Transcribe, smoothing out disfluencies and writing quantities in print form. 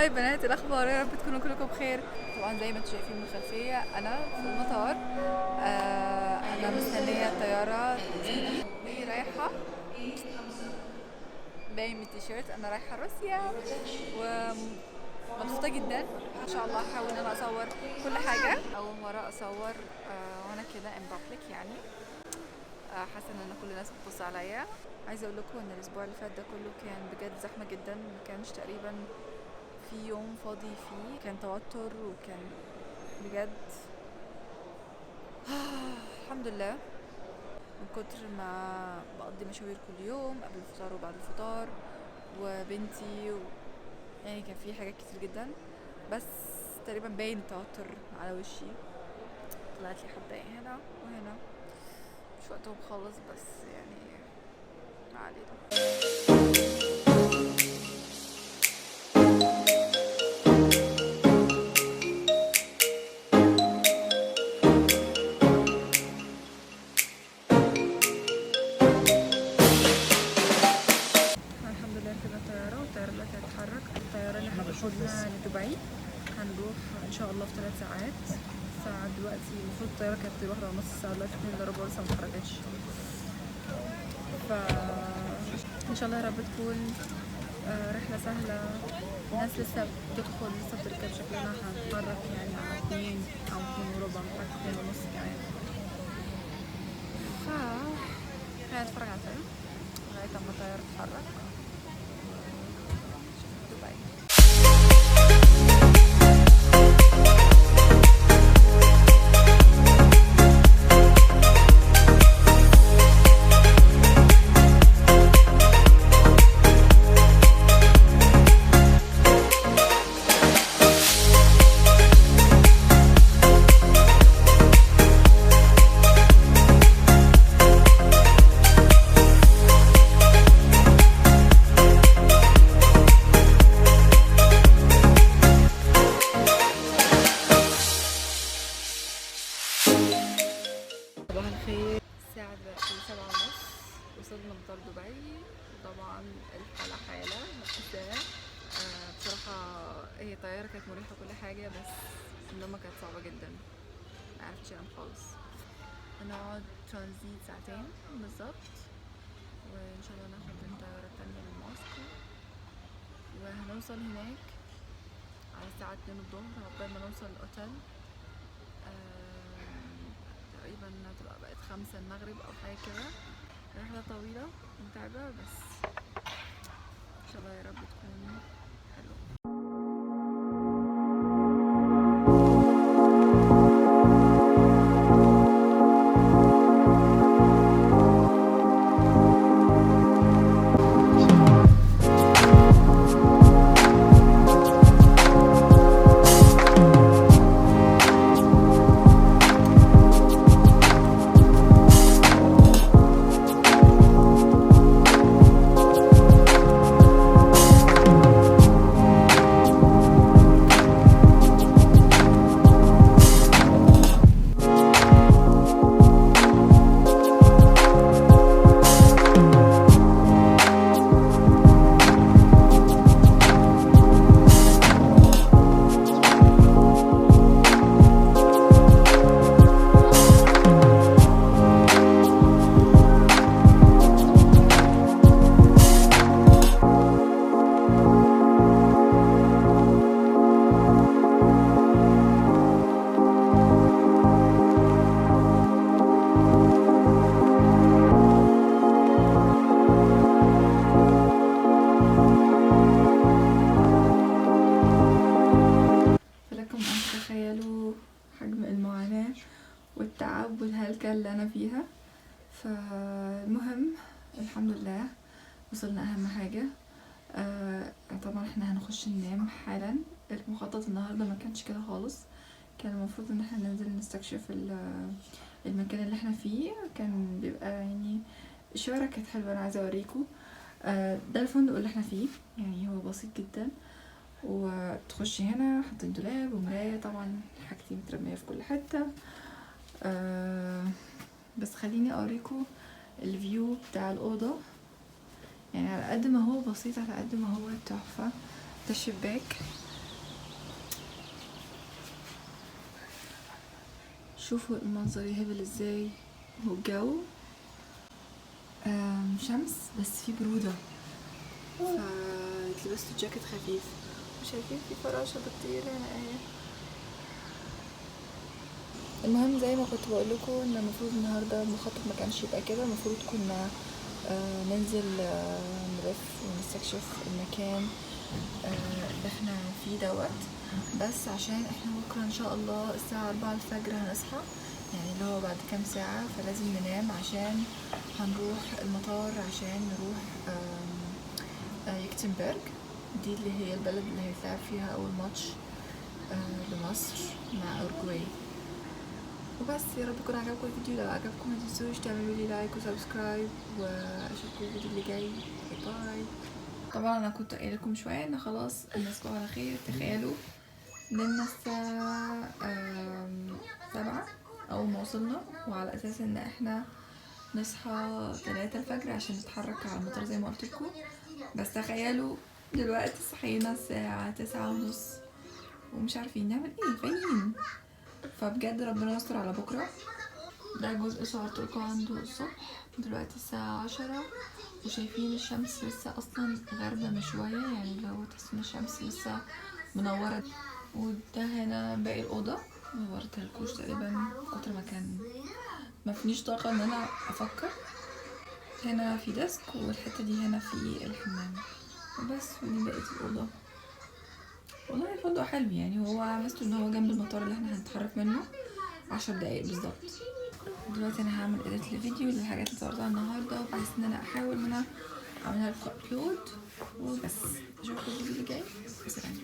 Hi بنات، الاخبار؟ يا رب تكونوا كلكم بخير. طبعا زي ما انتم شايفين من الخلفية انا في المطار. انا مستنيه الطيارة تيجي. رايحة باين من التيشيرت، انا رايحة روسيا ومبسوطة جدا. ان شاء الله هحاول ان انا اصور كل حاجة. اول مرة اصور وانا كده in public، يعني حاسه ان كل الناس بتبص عليا. عايزه اقول لكم ان الاسبوع اللي فات ده كله كان بجد زحمة جدا، ما كانش تقريبا في يوم فاضي فيه، كان توتر وكان بجد الحمد لله. من كتر ما بقضي مشاوير كل يوم قبل الفطار وبعد الفطار وبنتي يعني كان في حاجات كتير جدا، بس تقريبا باين التوتر على وشي. طلعت لي حبايه هنا وهنا، مش وقتهم خالص، بس يعني ما علينا. الحمد لله ركبنا الطيارة، والطيارة دلوقتي هتتحرك. الطيارة اللي هتاخدنا لدبي هنروح إن شاء الله في 3 ساعات. الساعة دلوقتي المفروض الطيارة كانت 1:30، الساعة دلوقتي 1:45 ولسه متحركتش. ف إن شاء الله يا رب تكون رحلة سهلة. الناس لسه بتدخل، لسه بتركب، شكلنا هنتحرك يعني على 2 أو 2:15، حتى 2:30 كمان. ف هنتفرج على الفيلم لغاية أما الطيارة تتحرك. دبي. صباح الخير. الساعة دلوقتي 7:30، وصلنا مطار دبي. وطبعا الحالة حالة مأساة. بصراحة هي الطيارة كانت مريحة كل حاجة، بس النومة كانت صعبة جدا، معرفتش انام خالص. هنقعد ترانزيت 2 ساعات بالظبط، وان شاء الله ناخد الطيارة التانية لموسكو، وهنوصل هناك على الساعة 2 الظهر. عقبال ما نوصل الأوتيل تقريبا هتبقى بقت 5 المغرب او حاجة كده. رحله طويلة متعبة، بس ان شاء الله يا رب تكون حلوة. فلكم أن تتخيلوا حجم المعاناة والتعب والهلكة اللي أنا فيها. فالمهم الحمد لله وصلنا أهم حاجة. طبعا احنا هنخش ننام حالا. المخطط النهاردة ما كانش كده خالص، كان المفروض ان احنا ننزل نستكشف المكان اللي احنا فيه. كان بيبقى يعني الشوارع كانت حلوة، انا عايزة اوريكم. ده الفندق اللي احنا فيه، يعني هو بسيط جدا. وتخشي هنا حاطين دولاب ومراية، طبعا حاجتي مترمية في كل حتة. بس خليني اوريكم ال view بتاع الأوضة. يعني على قد ما هو بسيط على قد ما هو تحفة. ده الشباك، شوفوا المنظر يهبل ازاي، والجو شمس بس في برودة، فلبست جاكيت خفيف. وشايفين في فراشة بتطير هنا اهي. المهم زي ما كنت بقول لكم ان المفروض النهارده المخطط ما كانش يبقى كده، المفروض كنا ننزل نلف ونستكشف المكان اللي احنا فيه دوت، بس عشان احنا بكره ان شاء الله الساعة 4 الفجر هنصحى، يعني اللي هو بعد كام ساعة، فلازم ننام عشان هنروح المطار عشان نروح يكتنبرج، دي اللي هي البلد اللي هيتلعب فيها اول ماتش لمصر مع اورجواي. وبس، يا رب يكون عجبكم الفيديو، لو عجبكم ما تنسوش تعملوا لي like و subscribe، واشوفكم الفيديو اللي جاي. bye bye. طبعا انا كنت قايله لكم شوية ان خلاص نصبح على خير. تخيلوا نمنا الساعة 7 اول ما وصلنا، وعلى اساس ان احنا نصحى 3 الفجر عشان نتحرك على المطار زي ما قلت لكم، بس تخيلوا دلوقتي صحينا الساعة 9:30 ومش عارفين نعمل ايه، فايقين. فبجد ربنا يستر على بكرة. ده جزء صورت لكم عنده الصبح، دلوقتي الساعة 10 وشايفين الشمس لسه اصلا غاربة من شوية، يعني لو تحسوا ان الشمس لسه منورة. وده هنا باقي الأوضة، ما وريتهالكوش تقريبا من كتر ما كان ما فينيش طاقة ان انا افكر. هنا في desk، والحتة دي هنا في الحمام وبس، ودي بقية الأوضة. والله الفندق حلو يعني، هو ميزته ان هو جنب المطار اللي احنا هنتحرك منه 10 دقايق بالظبط. دلوقتي انا هعمل edit لفيديو للحاجات اللي صورتها النهارده، بحيث ان انا احاول ان انا اعملها لكم upload وبس. اشوفكم الفيديو اللي جاي، وسلام.